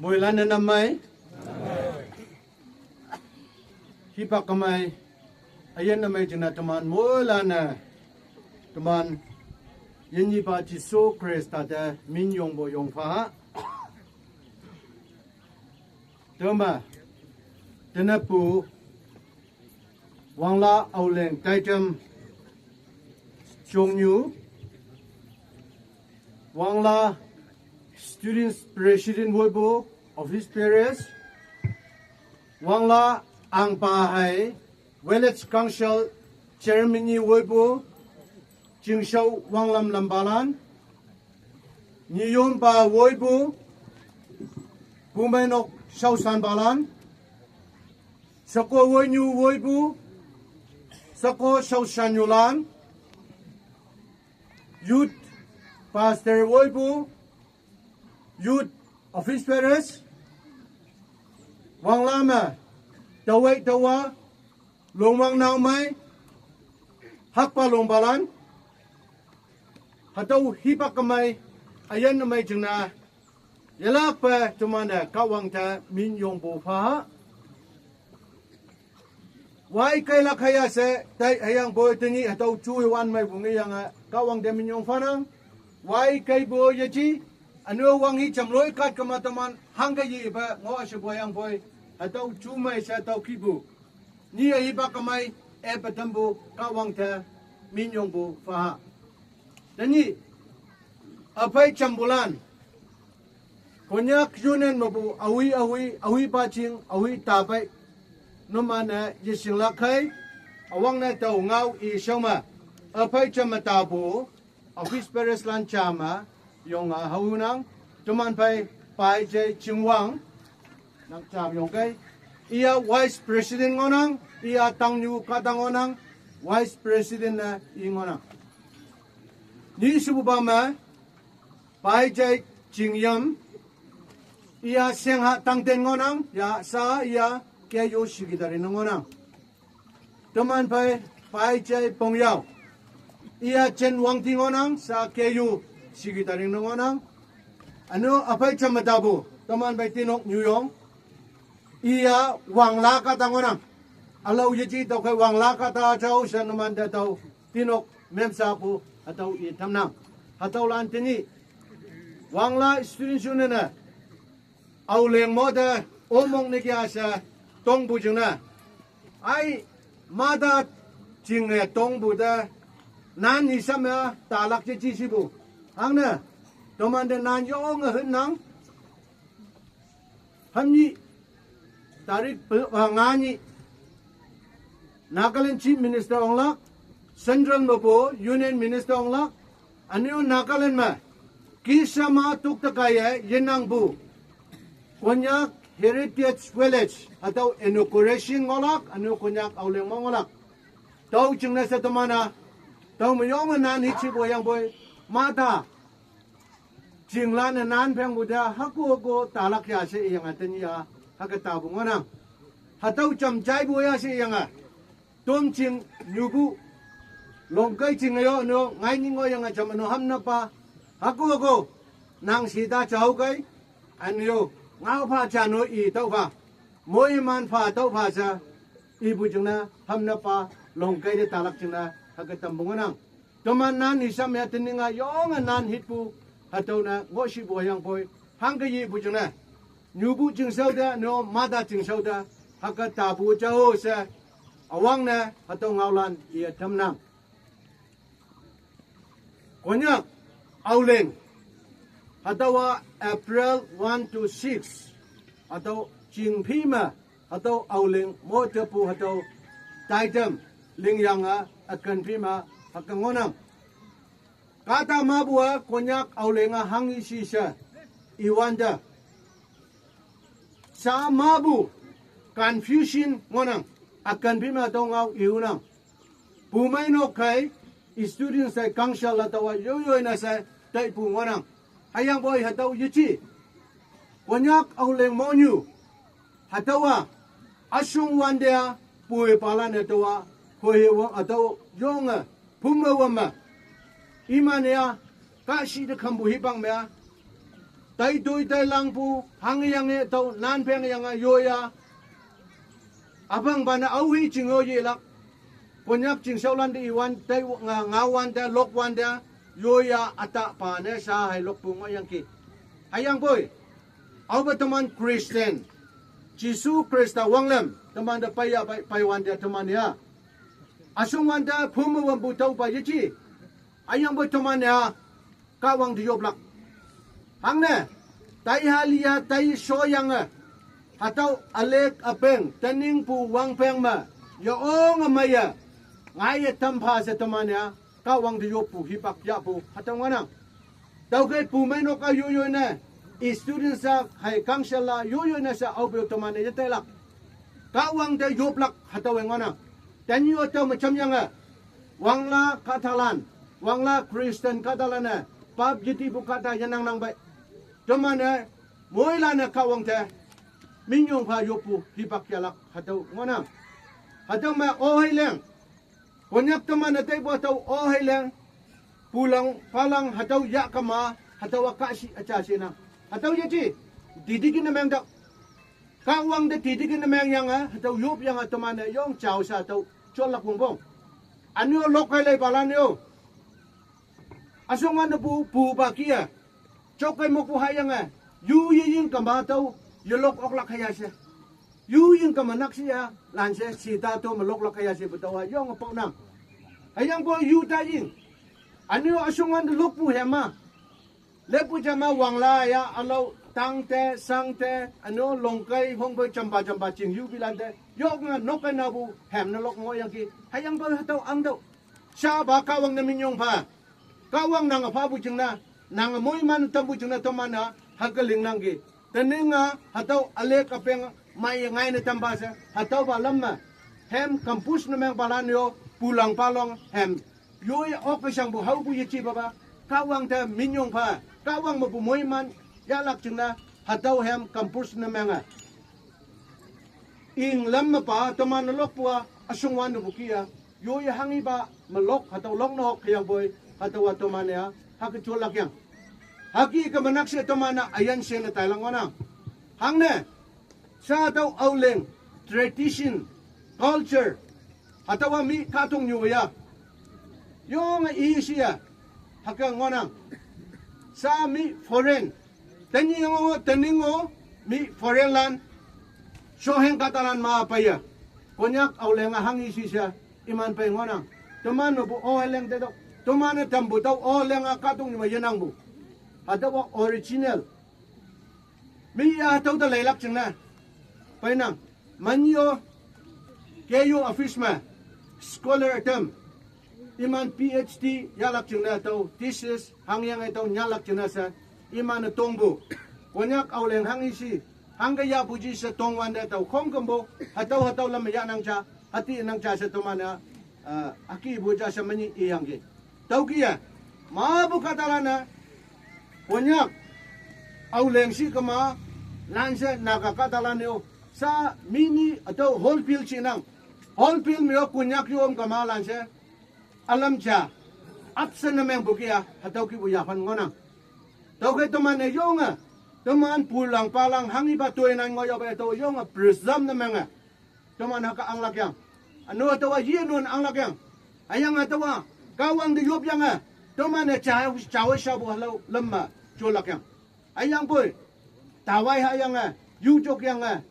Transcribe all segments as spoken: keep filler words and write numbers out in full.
Moilan-e namai. Hipak kamai. Ayan namai jina teman moilan-e. Teman. Yenyipa Jisu Krista te min yongbo yongfa. Tema. Tenapu. Wangla Aoleng Taitam Chongyu, Wangla Students President Woibu Office Bearers, Wangla Angpa Hai Village Council Chairman Woibu Chingshao Wanglam Lambalan, Niyompa Woibu Bumainok Shaosan Balan, Sako Woinyu Woibu, Sako Shaosan Yulan, Youth Pastor Woibu, Youth Office Bearers, Wanglama, Tawai Tawa, Longwang Naomai, Hakpa Longbalan, Hatau hipak kamai, ayan namai jingna, yalakpa tumana kawang ta min yongbo fa. Wai kai la kaya se, tai ayang boi teni hatau chui wan mai bungi yanga, kawang de min yong fanang. Wai kai bo yaji, anu wang hi jam loi kat kama taman, hang ka yi ba, ngo ashe boi yang boi, hatau chu mai se tau kibu. Ni ahi ba kamai, e patambu, kawang te, min yongbu fa. Teni, apai chambulan. Konyak Union mabu awi awi, awi baching, awi tapai. Numana yising lakai, awang na tau ngau i shama. Apai chamatabu, office bearers lan chama, yonga haunang, tuman pai, pai jai chingwang, nang cham yong kai. Iya Vice President ngonang, iya tang nyu katang ngonang, Vice President na i ngonang. Ni subu ba ma, pai jai chingyam, iya seng ha tang ten ngonang, ya sa iya kya yo shigidari na ngonang. Teman pai, pai jai pong yao. Iya chen wang ti ngonang, sa kya yo shigidari na ngonang. Ano apai chamatabu, teman pai tinok nyuyong. Iya wang la kata ngonang. Alau yaji tau kai wang la kata chau sa numan da tau tinok memsa pu atau i tamnang. Hatau lan teni. Wang la student union na. Aoleng mo da omong ni kya sa tong bu jing na. Ai ma da jing e tong bu da. Nan ni sam ya talak je ji si bu. Hang na. Toman da nan yong a hun nang. Hamni tarik pe-, ah, ngani Nagaland Chief Minister onglak, Central Nopo Union Minister onglak, anu Nagaland ma, kisa ma tuk takaya yenang bu, Konyak Heritage Village, atau inauguration ngolak, anu Konyak Aoleng mo ngolak. Tau chingna sa tamana, tau mayong nan hichi boyang boy, mata, Chingla na nan peng bu da haku haku talak ya se yang a teni ya haka tabu ngonang. Hatau cham chai bu ya se yang a. Tom ching nyubu. Longkai ching ayo no ngai ni ngo yang a cham no ham na pa. Haku haku. Nang sita chau kai. Anyo. Ngau pha cha no i tau pha. Moi man pha tau pha sa. I bu ching na ham na pa. Longkai de talak ching na haka tam bu ngonang. Toman nan ni sam ya teninga yong a nan hit pu hatau na ngo shi bu yang poi hang ka yi bu jang na. Nyu bu jing sau da no mata jing sau da haka ta bu jao sa awang na hatau ngau lan ya tam nang. Konyak Aoleng hatau a April one to six hatau jing phi ma hatau Aoleng mo te pu hatau Taitam ling yang a akan phi ma haka ngonang. Kata ma bu a Konyak Aoleng a hang i si sa i wan da. Sa ma bu confusion ngonang akan phi ma tau ngau i unang. Pu mai no kai i student sai council la tau a yo yo na sai tai pu ngonang. Hayang boi hatau yuchi. Konyak Aoleng mo nyu. Hatau a, asung wan dea, pui pala ne tau a, koi he wa, hatau yong a, pum ma wa ma. Ima ne a, ka shi de kambu hi bang me a. Taitui tailangpu hangyange tüo nanpeng yange yoya. Üpang pa ne aohi ching yo yelak. Konyak ching shaolante iwan tai nga, ngaowante lokwante yoya üta pa ne sha hei lokpu ngohyangki. Hüyangpoi, aope teman Christian, Jesu Khrista wanglem temante peiya pei, peiwante teman ya, üshongwante phume wampu tüopa yeji. Hüyangpoi teman ya Kahwang te yoplak. Hangne, taiha liha tai shoyange, hatüo ülek üpeng teningpu wangpeng me, yeonge meiye, ngaiye tampha she teman ya Kahwang te yoppu hipak yahpu hatüo ngohnang. Tüokhei pumeinok-a yoyoi ne, student sa hei council-a yoyoi ne she aope-o teman-e yetailak. Kahwang te yoplak hatüowe ngohnang. Tenyih-o tüo me jamyange, Wangla kahtalan, Wangla Christian kahtalan-e, pap yetipu kahta yenangnang pei. Teman-e, moilan-e Kahwang te minyong pha yoppu hipak yahlak hatüo ngohnang. Hatüo me oheileng, Konyak teman-e taipu hatüo oheileng, pulang palang hatüo yahkema, hatüowa kahshih üja shenang. Hatüo yeji, didiki ne meng tüoh. Kahwang te didiki ne mengyange hatüo yopyange teman-e yong jao sha tüo jonlak wongpong. Üne-o lokkei leipalan-e-o, üshongwante pu, pupa kih-e, jokkei mokpu hahyange, yu yeying kema tüo, yelok oklak hüya she. Yu ying kema nakshih-a, lanshe shita to me loklak hüya shepu tüowa yonge paonang. Hüyangpoi yu ta ying, üne-o üshongwante lokpu hema, leppu jama Wangla ya ülao Tangte, Sangte, üne-o Longkei, Hongpei, jampa jampa ching yupilan te yonge nokkei naopu hem ne lok ngohyangki. Hüyangpoi hatüo ahngtüoh, shapa Kahwang ne minyong pha. Kahwang nange phapu jingne, nange moiman tampu jingne teman-a hüke lingnangki. Tening-a hatüo ülek üpeng meiye ngaine tampha she hatüopa lam me, hem campus ne mengpalan-e-o, pulang palong hem, yoi okke shangpu haopu yeji papa, Kahwang te minyong pha, Kahwang mepu moiman yahlak jingne, hatüo hem campus ne menge England mepa teman-e lokpu-a, üshongwante pu kih-a, yoye hanghipa me lok, hatüo lok ne ok hüyangpoi, hatüowa teman-e-a hüke jonlak yang. Hüke kema nakshe teman-e üyin she ne tailak ngohnang. Hangne, sha tüo Aoleng tradition, culture, hatüowa mi kahtoknyu ya, yonge i shi-a, hüke ngohnang. Sha mi foreign, tenyih-o, tening-o, mi foreign lan, shoheng kahtalan ma peiye, Konyak Aoleng-a hanghe shi she iman pei ngohnang. Teman-e pu oheileng te tüoh, teman-e tampu tüo oheileng-a kahtoknyu me yenangpu, hatüowa original. Mi-a hatüo te leilak jingne peinang. Menyih-o, K U office me scholar ütam, iman P H D yahlak jingne tüo thesis hangyange tüo nyanlak jingne she, iman-e tongpu, Konyak Aoleng hanghe shi, hangke yahpu ji she tongwante tüo khongkümpu, hatüo hatüo lam me yahnang ja, hati nang ja she teman-e, eh, hükepu ja she menyih iyangki. Tüokih-e, mapu kahtalan-e, Konyak Aoleng shi kema, lanshe Naga kahtalan-e-o, sha mini hatüo Hornbill shinang. Hornbill me-o Konyak yom kema lanshe, ülam ja, absent ne mengpu kih-a hatüo kihpu yaphan ngohnang. Tüokhei teman-e yonge, teman pulang palang hanghipa toinan ngoh yaope tüo yonge preserve ne menge, teman hüke anglak yang. Üne-o tüowa ye nun anglak yang. Hüyange tüowa Kahwang te yopyange, teman-e ja, jawe shapu ülao lam me jonlak yang. Hüyangpoi, tawai hahyange, yu jokyange,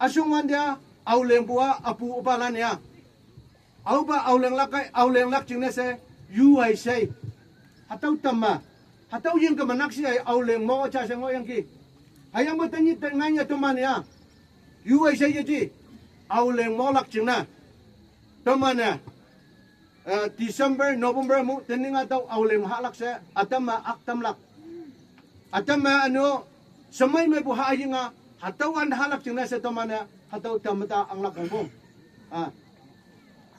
üshongwante-a, Aolengpu-a, üpu üpalan ya, aopa Aoleng lak kei, Aoleng lak jingne she, yu hei shei, hatüo tamme, hatüo ying kema nakshe hei Aoleng mo ja she ngohyangki. Hüyangpoi tenyih te ngaiye teman ya, yu hei shei yeji, Aoleng molak jingne, teman-e, eh, December, November mu tening hatüo Aoleng hahlak she, ütam me ak tamlak, ütam me üne-o, shemei meipu hayinga, hatüo wante hahlak jingne she teman-e hatüo tamme ta anglak wongpong. Ah,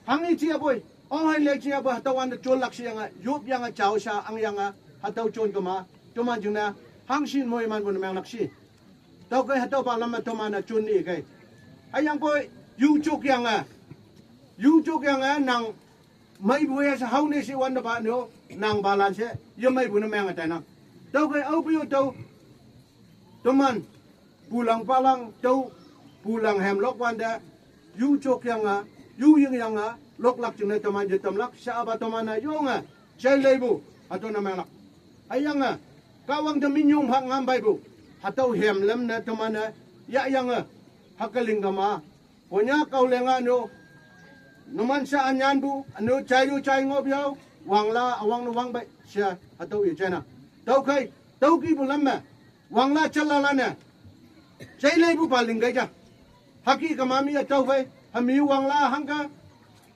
hanghe jiyapoi, oheileng jiyapoi, hatüo wante jonlak shiyange, yopyange, jao sha angyange, hatüo jon kema, teman jingne, hangshin moimanpu ne menglak shi. Tüokhei hatüopa lam me teman-e jon ni kei. Hüyangpoi, yu jokyange, yu jokyange nang meipu ya she haone she wantepa-o, nangpalan she yemeipu ne menge tainang. Tüokhei aope-o tüo Teman, pulang palang tüo, pulang hem lok wante, yu jok yange, yu ying yange, loklak jingne teman yetamlak, sha apa teman-e yonge, jai leipu, hatüo ne menglak. Hüyange, Kahwang te minyong pha ngam peipu, hatüo hem lam ne teman-e, yahyange, hüke ling kema, Konyak Aoleang-a üno, numan sha ünyanpu, üno jaiyu jai ngoh yao, Wangla üwangne wangpei, she, hatüo i jana. Tüokhei, tüokihpu lam me, Wangla jalalan-e, jai leipu pa ling kei ja. Hüke kema mi-e tüophei, hami Wangla hangke,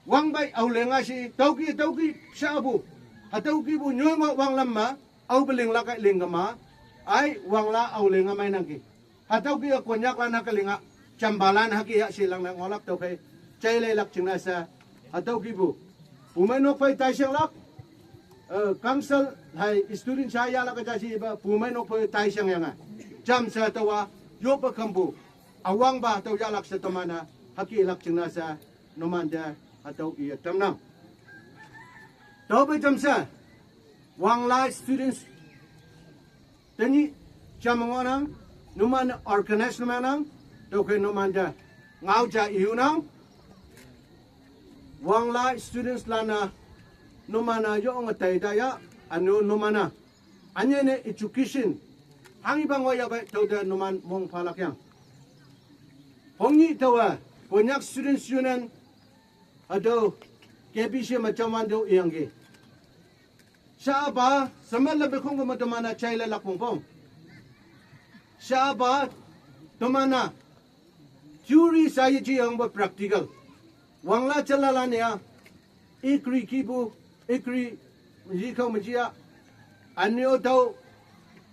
wangpei Aoleang-a she, tüoki, tüoki, shapu. Hatüo kihpu nyoi ngoh wanglam me, aope linglak kai ling kema, ai, Wangla Aoleang-a meinangki. Hatüoki-e Konyaklan hüke linga, jampalan hüke ya shelang ne ngohlak tüokhei, jai leilak jingne she, hatüo kihpu. Pumeinok phei taishanglak, eh, council hei student sha yahlak ja she ipa, pumeinok phei taishangyange. Jamshe taowa, yoppe kampu, üwangpa tüo yahlak she teman-e, hüke lak jingne she, numante, hatüo iye tamnang. Tüope jamshe, Wangla students, tenyih jam ngohnang, numan organize ne mengnang, tüokhei numante, ngao ja ihunang, Wangla students lan-e, numan-e yonge taita ya, üno numan-e, ünyei ne education, hanghipa ngohyapei tüote numan mong phalak yang. Hongnyih taowe, Konyak Students' Union, hatüo, K B C me jamwan tüo iyangki. Sha apa, semen lepe khongküm me teman-e jai leilak pongpong. Sha apa, teman-e, theory sha yeji yangpe practical. Wangla jalalan-e ya, agri kihpu, agri, yikao me ji ya. Üne-o tüo,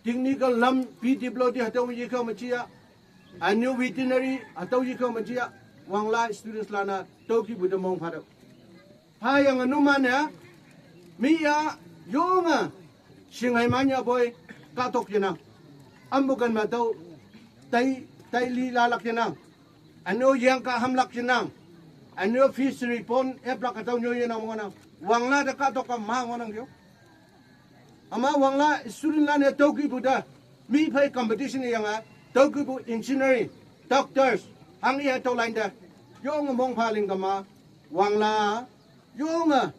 technical lam, P W D hatüo yikao me ji ya. Üne-o veterinary, hatüo yikao me ji ya. Wangla students lan-e, tüokihpu te mong phatüoh. Hüyange numan-e, mi-a, yonge, shinghei manyapoi, kahtok yenang. Ampu ken me tüo, tai, tai li lalak yenang. Üne-o yengkah hamlak yenang. Üne-o fishery pond, eplak hatüo nyoi yenang ngohnang. Wangla te kahtok-a ma ngohnang yo. Üma Wangla student lan-e tüokihpu te, mi phei competition yange, tüokihpu engineering, doctors, hanghe tüo line te, yonge mong phaling kema, Wangla, yonge,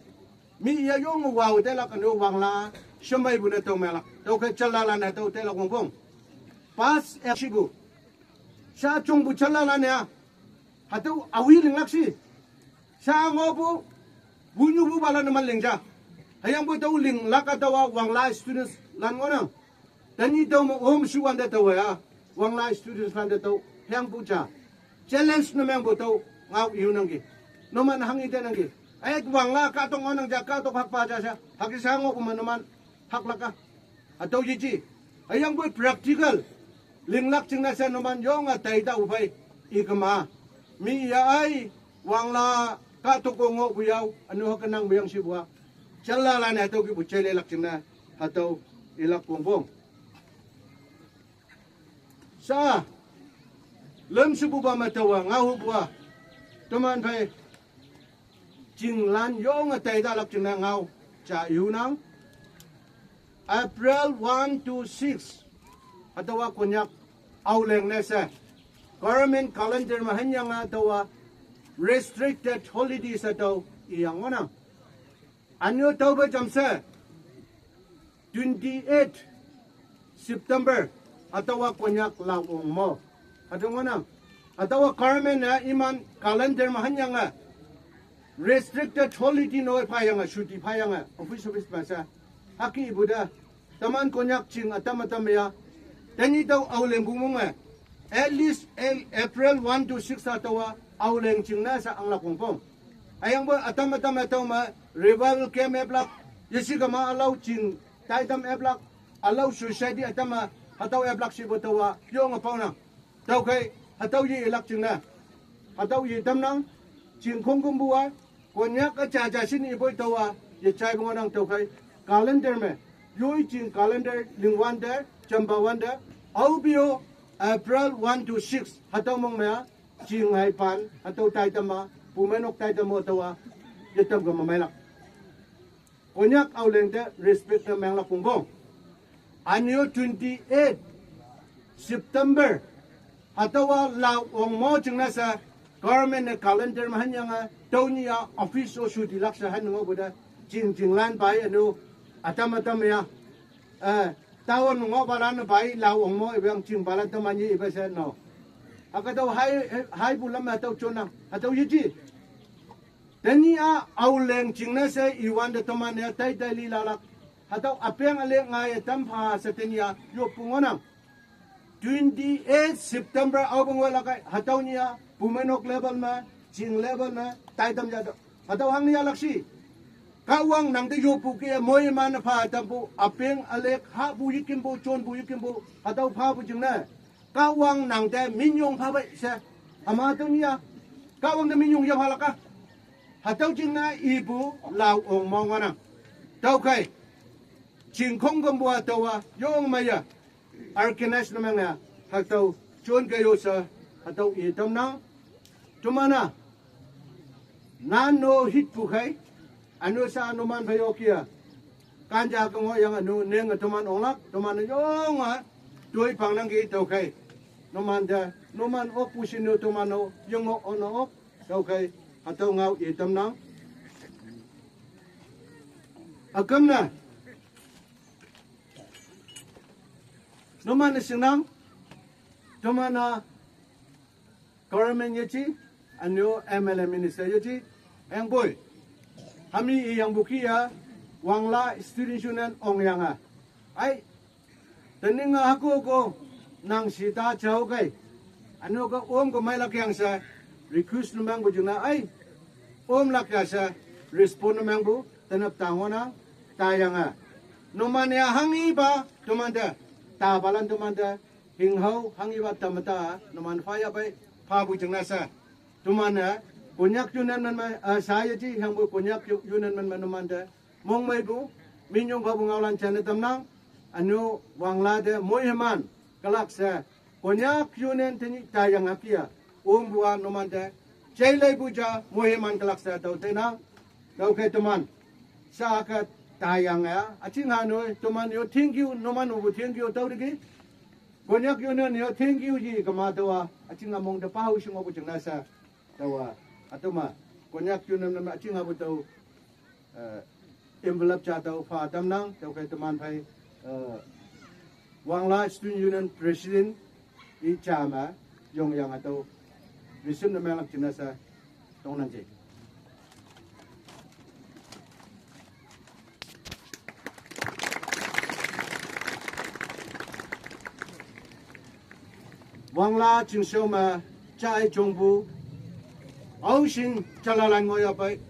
mi-a yonge wao tailak üne-o Wangla, shemeipu ne tüo menglak, tüokhei jalalan-e tüo tailak wongpong. Pass akshipu. Sha jongpu jalalan-e ya, hatüo awi linglak shi. Sha ngohpu, wunyupupalan numan ling ja. Hüyangpoi tüo linglak-a taowa Wangla students lan ngohnang. Tenyih tüo me omshuwante taowe ya, Wangla students lante tüo hüyangpu ja. Challenge ne mengpu tüo ngao ihunangki. Numan hanghe tenangki. Eh, Wangla kahtok ngohnang ja, kahtok hakpa ja sha. Hüke sha ngohpu me numan haklak-a. Hatüo yeji. Hüyangpoi practical. Linglak jingne she numan yonge taita-u phei. Ikema. Mi-a ai. Wangla kahtok-o ngohpu yao. Üne hüke nangpu yang shipu-a. Jalalan-e hatüo kihpu jai leilak jingne. Hatüo ilak pongpong. Sha, lüm shepupa me taowa ngaohupu-a, teman phei, chinglan yonge taitalak jingne ngao, ja ihunang. April one to six, hatüowa Konyak Aoleng ne she, government calendar me hanyange taowa restricted holidays hatüo iyang ngohnang. Ünyo tüope jamshe twenty-eight September, hatüowa Konyak Lao-ong mo. Hatüo ngohnang, hatüowa government-e iman calendar me hanyange restricted holiday noi phayange, chuti phayange, office office me she. Hüke ipu te, teman Konyak ching ütam ütam ya. Tenyih tüo Aoleng pumong me, at least April one to six hatüowa Aoleng jingne she anglak wongpong. Hüyangpoi ütam ütam hatüo me revival camp eplak, yeshikema ülao ching taitam eplak, ülao society ütam me hatüo eplak shepu taowa yonge paonang. Tüokhei, hatüo ye ilak jingne, hatüo yetamnang, ching khongkümpu-a, Konyak-e jaja shin ipoi taowa, yejaipu ngohnang tüokhei, calendar me, yoi ching calendar lingwante, jampawante, aope-o, April one to six hatüo mong me-a, ching haipan hatüo taitam-a, pumeinok taitam-o taowa, yetam ke memeilak. Konyak Aoleng te respect ne menglak pongpong. Ünyo twenty-eight September, hatüowa lao ong mo jingne she, government ne calendar me hanyange, tüo nyih-a office o shuti lak she han ngohpu te, ching chinglan pai ünu, ütam ütam ya, eh, taowa ngohpalan-e pai lao ong mo ipeang chingpalan teman ye ipe she no. Hüke tüo hai, haipu lam hatüo jonnang, hatüo yeji. Tenyih-a Aoleng jingne she iwante teman-e tai tai lilalak. Hatüo üpeng ülick ngaiye tam pha she tenyih-a yoppu ngohnang. Twenty-eight September aope ngoilak kei, hatüo nyih-a, pumeinok level me, ching level me, taitam yatüoh. Hatüo hang yahlak shi. Kahwang nang te yoppu ke moiman-e pha tampu, üpeng ülick hahpu yekimpu, jonpu yekimpu, hatüo phapu jingne. Kahwang nang te minyong pha pei she. Hüma tüo nyih-a. Kahwang te minyong yephalak a. Hatüo jingne ipu lao ong mo ngohnang. Tüokhei. Chingkhong kempu-a tüowa yong meiye. Organize ne meng ya, hatüo, jon ke yo she, hatüo i tamnang. Teman-a, nan no hitpu khei, ünu sha numan phei yo kia. Kanja ke ngohyang ünu nenge teman onglak, teman yonge, toi pangnangki tüokhei. Numan te, numan okpu shin-o teman-o, yonge ono ok, tüokhei, hatüo ngao i tamnang. Üküm ne, numan-e shingnang, teman-a government yeji, ünu M L A minister yeji, hüyangpoi. Hami iyangpu kih-a, Wangla Student Union ongyange. Ai, teninge hüko ko, nang shita jao kei. Ünu ke om ke meilak yang she, request ne mengpu jingne ai. Omlak ya she, respond ne mengpu, tenap ta ngohnang, tayange. Numan ya hanghipa, temante, tapalan temante, hinghao, hanghipa tamta, numan fire pei, phapu jingne she. Teman-e, Konyak Union men me, eh, sha yeji, hüyangpoi Konyak Union men me numante, mongmeipu, minyong phapu ngaolan jane tamnang, ünu Wangla te moiman, kelak she, Konyak Union tenyih tayange kia, ompu-a numante, jaileipu ja, moiman kelak she tüo tenang, tüokhei teman, sha ke tayange, üjing hanoi, teman yo thank you, numan opu thank you tüo teki, Konyak Union yo thank you yi kema tüowa, üjing among te pahao shingopu jingne she, tüowa, hatüo me, Konyak Union me üjing apu tüo, eh, envelope ja tüo pha tamnang, tüokhei teman phei, eh, Wangla Student Union President, i ja me, yongyange tüo, receive ne menglak jingne she, tongnang ji. Wangla chingshao me, jai jongpu, aoshin jalalan ngohyahpei,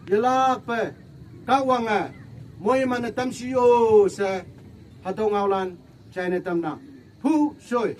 yelakpe, Kahwange, moiman-e tamshi yo she, hatüo ngaolan, jaine tamnang, phu shoi.